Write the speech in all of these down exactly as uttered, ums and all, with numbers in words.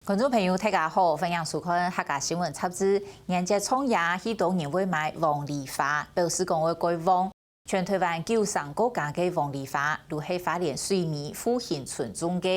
觀眾朋友，大家好，歡迎收看客家新聞雜誌。年節長夜，許多人會買黃梨花，表示講會蓋旺。全台灣九成過加个黃梨花，都係花蓮水尾復興村種个。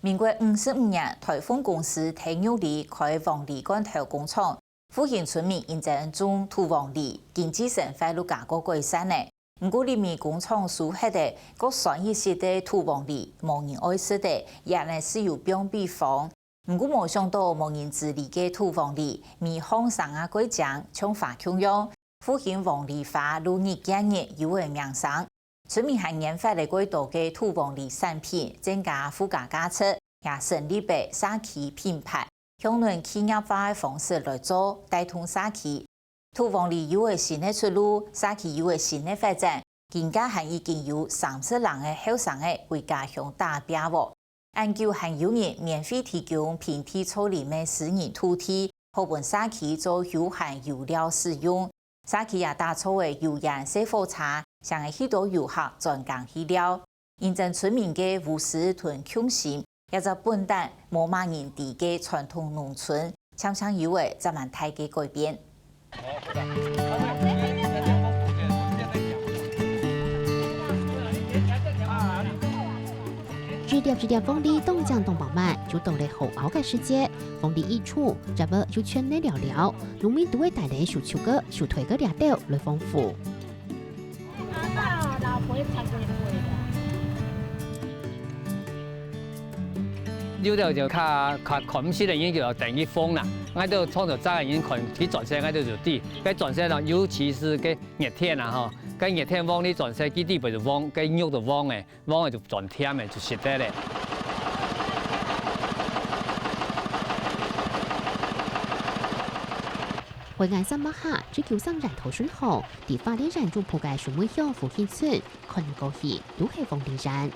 民國五十五年，台豐公司在玉里開黃梨罐頭工廠，復興村民因爭種土黃梨，經濟生活就加過改善呢。 毋過，這尾工廠收忒个，各酸一息个土黃梨，無人愛食个，也係有放比方。毋過，無想到無人知這个土黃梨，尾項生啊蓋靚，像花共樣。復興黃梨花，愈日見日有个名聲。村民還研發了蓋多个土黃梨產品，增加附加價值，也成立了社區品牌，向恁企業化个方式來做，帶動社區 土黃梨有个新个出路，社區有个新个發展，今下還已經有三十零个後生仔為家鄉打拚喔。恁久還有人免費提供平地造林个私人土地，好分社區做休閒遊尞使用。社區也打造个遊園細火車，請个許多遊客專工去尞。 因爭村民个無私同共心，這隻本旦無麼人知个傳統農村，漸漸有了這滿大个改變。一粒一粒黃梨當靚當飽滿，就到了好漚个時節。黃梨一出，葉仔就全綠了了，農民都會帶來手抽个、手推个這兜來豐富。 有兜就較，較看毋識个人就等於瘋啦。𠊎兜創作者个人看，佢轉身，𠊎兜就知，該轉身咯，尤其是該熱天啊吼，該熱天黃梨轉身，佢底背就黃，該肉就黃个，黃个就轉甜个，就食得咧。 回眼三百下，只求上人頭順風，在花蓮縣中部个水尾鄉復興村，看過去都係黃梨園。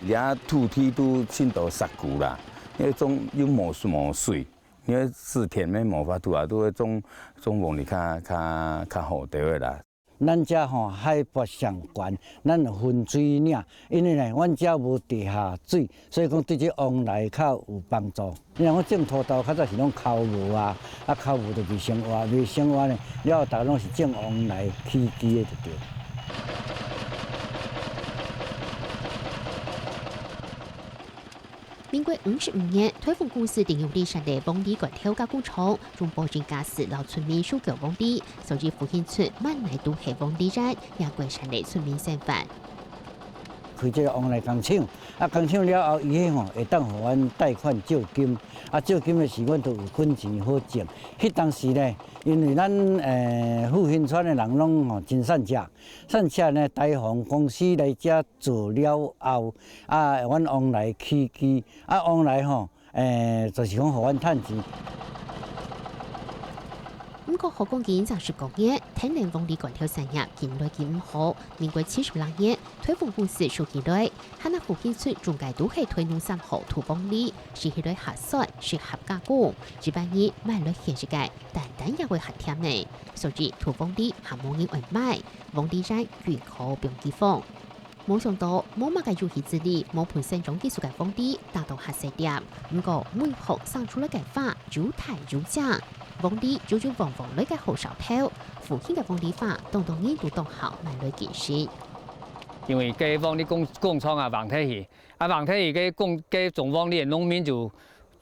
這土地都盡多石牯啦，因為種又無，無水，因為水田乜無法度啊，都會種，種黃梨較，較，較好兜个啦。 咱遮吼海拔上懸，咱有分水嶺，因為呢，阮遮無地下水，所以講對這黃梨較有幫助。你若講種土豆，較早是攏剾磨啊，啊剾磨就袂生活，袂生活呢，了後大家攏是種黃梨起居的就對。 民國五十五年，台豐公司在玉里設立黃梨罐頭加工廠，用保證價數摎村民收購黃梨，所以復興村滿哪都係黃梨園，也改善了村民生活。開這个黃梨工廠，啊，工廠了後，伊迄吼會當互阮貸款借金，啊，借金的時，阮都有本錢好借。迄當時呢，因為咱，呃，復興村的人攏吼真散赤，散赤呢，台豐公司來遮做了後，啊，阮黃梨起居，啊，黃梨吼， 誒，就是講互阮趁錢。毋過，好講緊三十過年，天然黃梨罐頭產業緊來緊毋好。民國七十六年，台豐公司收起來，還那復興村種个都係台農三號土黃梨，食起來合酸，適合加工。一般人買來現食个，單單也會合甜呢。所以，土黃梨還無人愛買，黃梨園人口變饑荒。 無想到，無麼个有機質地、無噴生長技術个黃梨，打到較細粒。毋過，每項生出來个花又大又靚，黃梨就有旺旺來个好兆頭。復興个黃梨花，當多人都當好買來敬神。因為該黃梨工，工廠啊，橫忒去，啊，橫忒去，該工，該種黃梨个農民就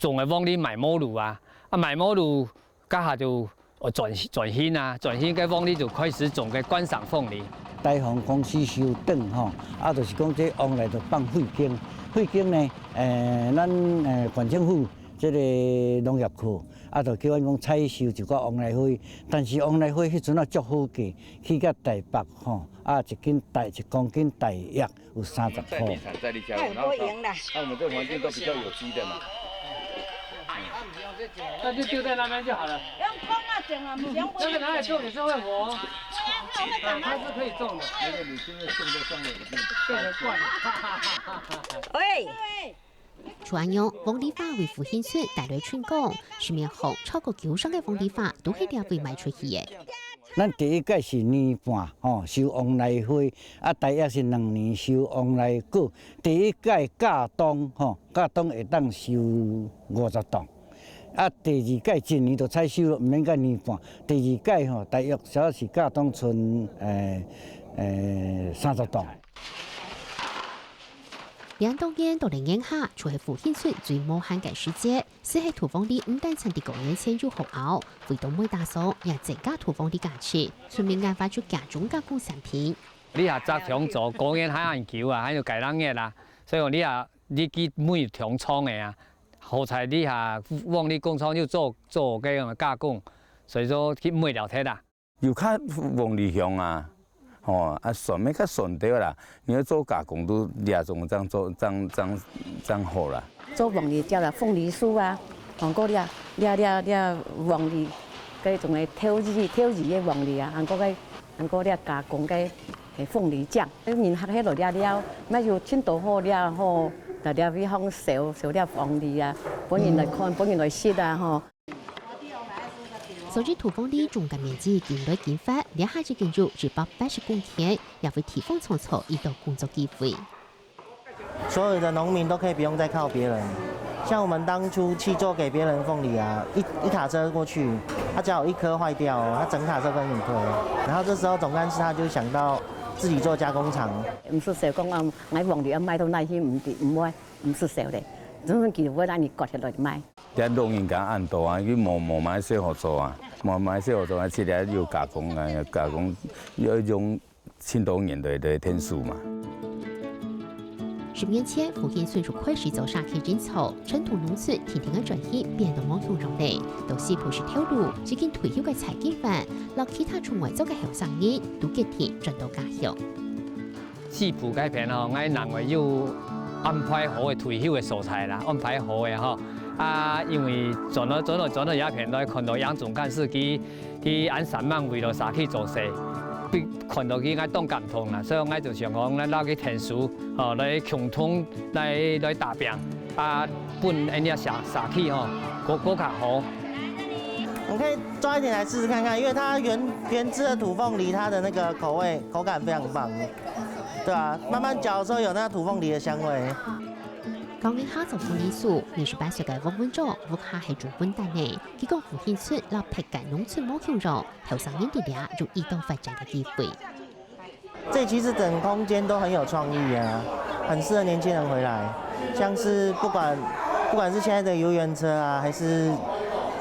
種个黃梨賣無路啊，啊，賣無路， 該下就，呃，轉，轉型啊，轉型該黃梨就開始種該觀賞鳳梨。台豐公司收轉吼，啊，就是講這黃梨就放廢耕，廢耕呢，誒，咱，誒，縣政府這个農業課，啊，就叫阮講採收一寡黃梨花，但是黃梨花迄陣啊足好價，去到台北吼，啊，一斤大，一公斤大約 有三十塊。在地產、在地加入，然後它，那我們這環境都比較有機的嘛。那就丟在那邊就好了。用空那種啊，不用。那個拿來種也是會活，啊，它是可以種的。那個你現在種在上面已經，變成罐了。喂。就恁樣，黃梨花為復興村帶來春光，市面上超過九成个黃梨花都係這位賣出去个。咱第一屆是年半，吼，收王梨花，啊，大約是兩年收王梨果。第一屆價冬，吼，價冬會當收五十擔。啊，第二屆一年就採收了，毋免到年半。第二屆吼，大約只要是價冬賰，誒，誒，三十擔。 這當然，到了年下，就係福興村最無閒个時節，就係渡黃梨毋單淨在過年前就好拗，為到賣打爽，也增加渡黃梨價值，村民研發出各種加工產品。這下摘當早，過年還恁久啊，還有幾兩日啊，所以講這下你去買當長个啊，好彩這下黃梨工廠有做，做該樣个加工，所以說去買了忒啦。 有較黃梨香啊，吼，啊，酸味較酸兜啦。你愛做加工都這種正做，正，正，正好啦。做黃梨椒啦，鳳梨酥啊，還過這，這，這，這黃梨，該種个豆子，豆子个黃梨啊，還過該，還過這加工个，誒，鳳梨醬。人客去落這了，乜有盡多好料吼，在這位放燒，燒這黃梨啊，分人來看，分人來食啊吼。 所以渡黃梨種个面積緊來緊闊，這下已經有一百八十公頃，也為地方創造已多工作機會。所有的農民都可以不用再靠別人，像我們當初去做給別人鳳梨啊，一，一卡車過去，他只要有一顆壞掉哦，他整卡車跟你推。然後這時候總幹事他就想到自己做加工廠。毋使愁講啊，𠊎黃梨愛賣到哪去，毋知，毋會，毋使愁咧，總是佢會讓你割下來賣。 這老人家恁多啊，佢無，無麼个事好做啊，無麼个事好做啊，自家有加工啊，加工要用盡多年來个天數嘛。十年前，福興村就開始做社區營造，成都農村定定个轉型變到無共樣咧。到西部食頭路，已經退休个蔡金煥，摎其他出外做个後生人，都決定轉到家鄉。 西部該片吼，𠊎另外有安排好个退休个所在啦，安排好个吼。啊，因為轉到，轉到，轉到這片來，看到楊總幹事佢，佢恁煞猛為了社區做事，被看到佢，𠊎當感動啦。所以𠊎就想講，咱摎佢天數，吼，來共同來，來打拚，啊，分𫣆這社，社區吼，過，過較好。你可以抓一點來試試看看，因為它原，原汁的土鳳梨，它的那個口味，口感非常棒。 對啊，慢慢嚼的時候有那土鳳梨的香味。教人客做鳳梨酥，二十八歲个黃文章，屋下係種文旦呢。佢講福興村摎別个農村無共樣，後生人在這有一等發展个機會。這其實整空間都很有創意啊，很適合年輕人回來。像是不管，不管是現在的遊園車啊，還是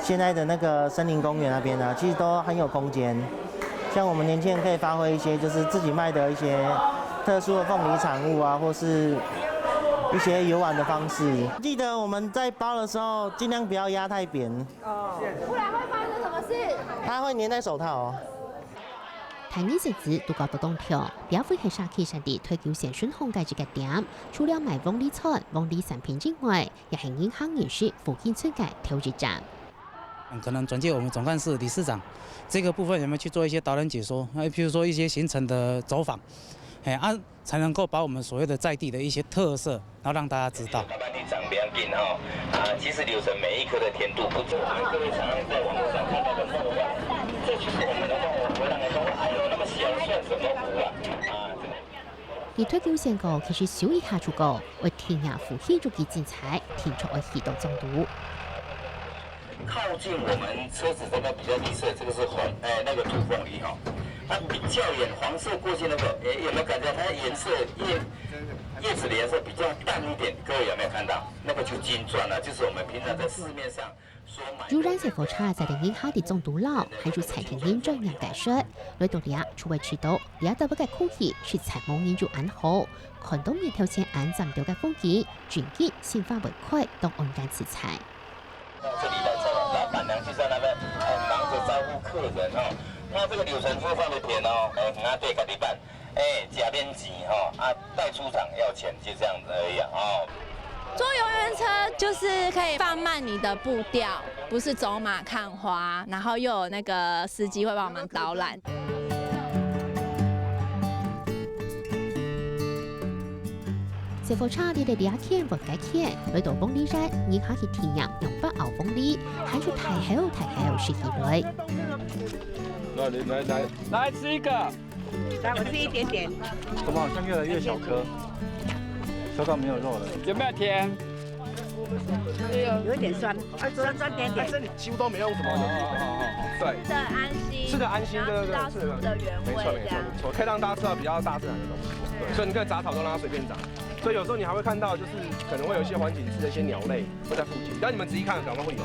現在的那個森林公園那邊啊，其實都很有空間。 像我們年輕人可以發揮一些，就是自己賣的一些特殊的鳳梨產物啊，或是一些遊玩的方式。記得我們在包的時候，盡量不要壓太扁。哦，不然會發生什麼事？它會黏在手套哦。大人細子都搞得當暢，這位係社區設立退休線上課个一個點，除了賣黃梨菜、黃梨產品以外，也係人客認識福興村个頭一站。 可能轉介我們總幹事、理事長，這個部分有沒有去做一些導覽解說？那譬如說一些行程的走訪，哎，啊，才能夠把我們所謂的在地的一些特色，然後讓大家知道。慢慢地長，不要緊吼。啊，其實流程每一顆的甜度不止。我們各位常常在網路上看到的木瓜，這就是我們的木瓜，回答來說，哎呦，那麼小，算什麼苦啊？啊，這個 佢退休先講，其實想一下就講，愛定若福興就幾精彩，定著愛去到莊肚。靠近我們車子這個比較綠色，這個是紅，哎，那個土鳳梨哈。它比較遠，黃色過去那個，哎，有沒有感覺它顏色，葉，葉子的顏色比較淡一點？各位有沒有看到？那個就金鑽了，就是我們平常在市面上 遊覽細火車載等人客在莊肚尞，還有餐廳人轉樣解說。來到這，就會知道這搭位个空氣實在無人有恁好。看到日頭前恁嶄亮个風景，真經心花會開，當安然自在。到這裡來，老闆娘就在那邊很忙著招呼客人哦。那這個流程是放著甜哦，哎，那對，咖哩飯。 哎，假面雞哈，啊，帶出場要錢，就這樣子而已啊，哦。坐遊園車就是可以放慢你的步調，不是走馬看花，然後又有那個司機會幫我們導覽。細火車裡个這圈換該圈，來到鳳梨園，人客去體驗用發拗鳳梨，還有大口大口食起來。来，来，来，来吃一个。来，我吃一点点。怎么好像越来越小颗？吃到没有肉了。有没有甜？有一点酸，酸酸甜甜。哎，这里几乎都没用什么东西。哦，哦，哦，哦，哦。对。吃得安心，吃得安心，对，对，对，然后吃到食物的原味，没错，没错，这样。没错，可以让大家吃到比较大自然的东西。对，所以你看杂草都让它随便长，所以有时候你还会看到，就是可能会有一些环景雉的一些鸟类会在附近，但你们仔细看，可能会有。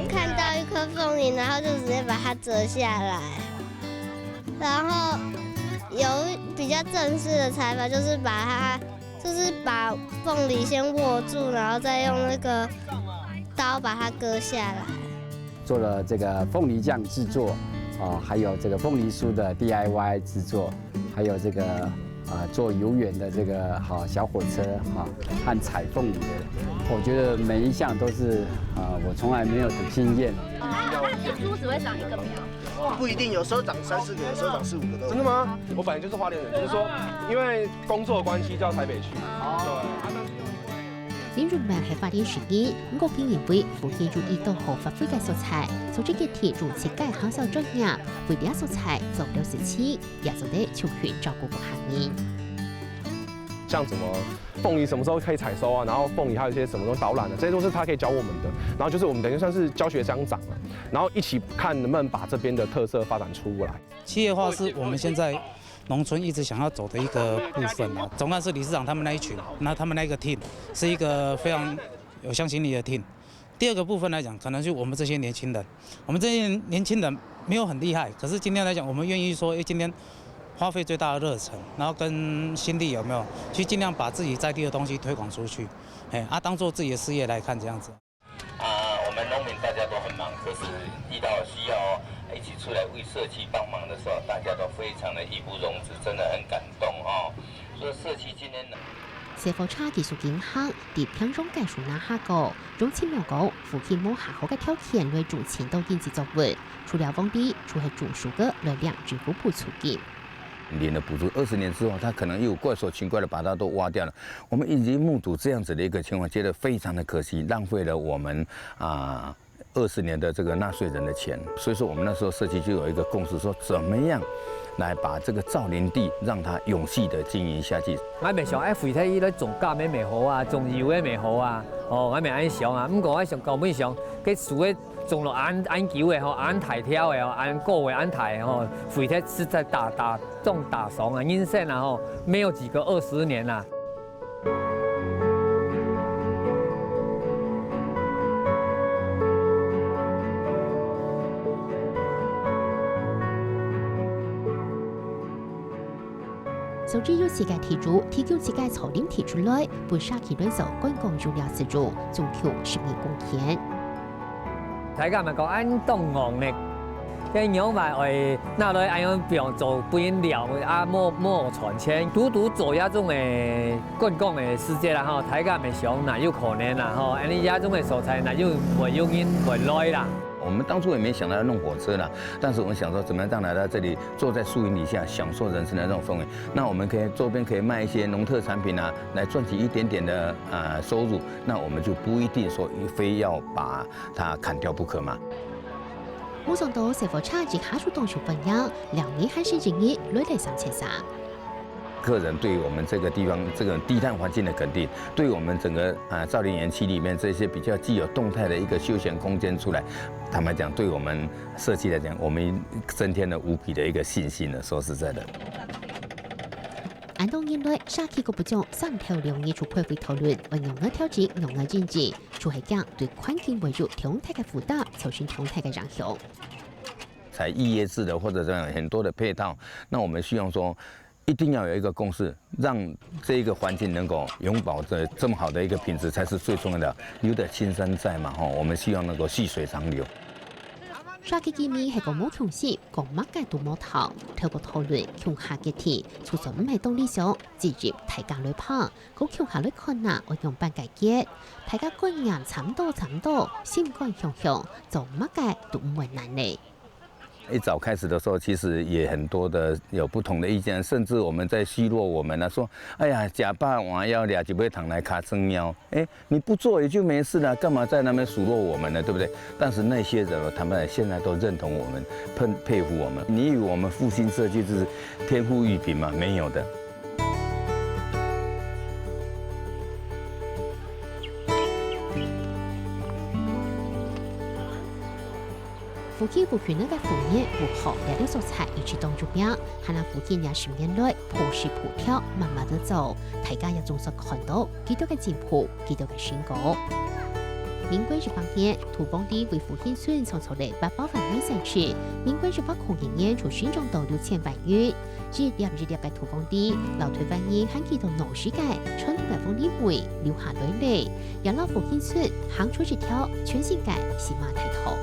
看到一颗凤梨，然后就直接把它折下来，然后有比较正式的裁法，就是把它，就是把凤梨先握住，然后再用那个刀把它割下来。做了这个凤梨酱制作，啊，还有这个凤梨酥的 D I Y 制作，还有这个，啊，做游园的这个，哈，小火车，哈，和采凤梨的。我觉得每一项都是，啊，我从来没有的经验。那那一株只会长一个苗？不一定，有时候长三四个，有时候长四五个都有。真的吗？我本来就是花莲人，就是说，因为工作关系就到台北去。哦。对啊，但是又因为 林玉明係花蓮市人，毋過佢認為附近有已多好發揮个所在，所以決定用自家學校專業，為這所在做了事情，也做得充分照顧客人。像什么凤梨什么时候可以采收啊，然后凤梨还有一些什么东西导览的，这些都是他可以教我们的。然后就是我们等于算是教学相长了，然后一起看能不能把这边的特色发展出来。企业化是我们现在农村一直想要走的一个部分啊。总干事理事长他们那一群，那他们那个 team 是一个非常有向心力的 team。第二个部分来讲，可能是我们这些年轻人，我们这些年轻人没有很厉害，可是今天来讲，我们愿意说，诶，今天花费最大的热忱，然后跟心力有没有，去尽量把自己在地的东西推广出去，哎，啊，当做自己的事业来看这样子。 啊，我们农民大家都很忙，可是遇到需要一起出来为社区帮忙的时候，大家都非常的义不容辞，真的很感动哦。所以社区今天呢，小火車技術進行，在平常个樹林下高，用清涼高、附近無下好个條件來種青島經濟作物，除了往例，就係種樹个來領政府補助金。 林的补助，二十年之后，它可能又有怪手群怪的把它都挖掉了。我们一直目睹这样子的一个情况，觉得非常的可惜，浪费了我们，啊，二十年的这个纳税人的钱。所以说，我们那时候社区就有一个共识，说怎么样来把这个造林地让它永续的经营下去。𠊎乜想，哎，廢忒佢來種柑个乜好啊，種柚个乜好啊，哦，𠊎乜恁想啊。毋過𠊎想到尾想，該樹个 種落恁，恁久个吼，恁大條个吼，恁高个恁大个吼，廢忒實在打，打，當打爽啊！人生啊吼，沒有幾個二十年啊。 所以有自家地主提供自家造林地出來，分社區來做觀光遊樂使用，總共十二公頃。大家嘛講恁當戇呢，該仰會愛拿來恁樣放做肥料啊，無，無賺錢，獨獨做這種个觀光个時節啦吼，大家咪想哪有可能啦吼，恁樣這種个所在哪有會有人會來啦。 我们当初也没想到要弄火车啦，但是我们想说，怎么样让来到这里，坐在树荫底下，享受人生的那种氛围。那我们可以周边可以卖一些农特产品啊，来赚取一点点的，呃，收入。那我们就不一定说非要把它砍掉不可嘛。無想到小火車一下就當受歡迎，兩年還係一日來了三千三。 客人对于我们这个地方，这个低碳环境的肯定，对于我们整个，呃，造林园区里面这些比较具有动态的一个休闲空间出来，坦白讲，对我们社区来讲，我们增添了无比的一个信心了。说实在的。恁多年來，社區各部長三頭兩日就開會討論，愛仰般調整、仰般經營，就係驚對環境會有重大个負擔，造成重大个影響。 才預約制的或者怎樣很多的配套，那我们希望说，一定要有一个共识，让这一个环境能够永保着这么好的一个品质，才是最重要的。留得青山在嘛，吼，我们希望能够细水长流。社區居民係講無共識，講麼个都無效，透過討論共下決定，就算毋係當理想，只要大家來拍，過共下來看啊，愛仰般解決。大家觀念差毋多差毋多，心肝向向，做麼个都毋會難咧。一早开始的时候，其实也很多的有不同的意见，甚至我们在奚落我们啊，说：“哎呀，食饱还要掠一尾糖来卡成尿。”哎，你不做也就没事了，干嘛在那边数落我们呢？对不对？但是那些人哦，坦白讲，现在都认同我们，佩佩服我们。你以为我们复兴社区是天赋异禀吗？没有的。 福氣不平衡个福人，屋后這兜所在一直當出名，還有福建也十年來，破勢破跳，慢慢的走，大家也總算看到幾多个進步，幾多个成功。民國一百年，土黃地為福興村創造了八百萬元產值，民國一百空一年就成長到六千萬元。一粒一粒个土黃地，摎臺灣人還幾多鬧市个傳統个黃泥味留下來了，也摎福興村行出一條全新个新馬大道。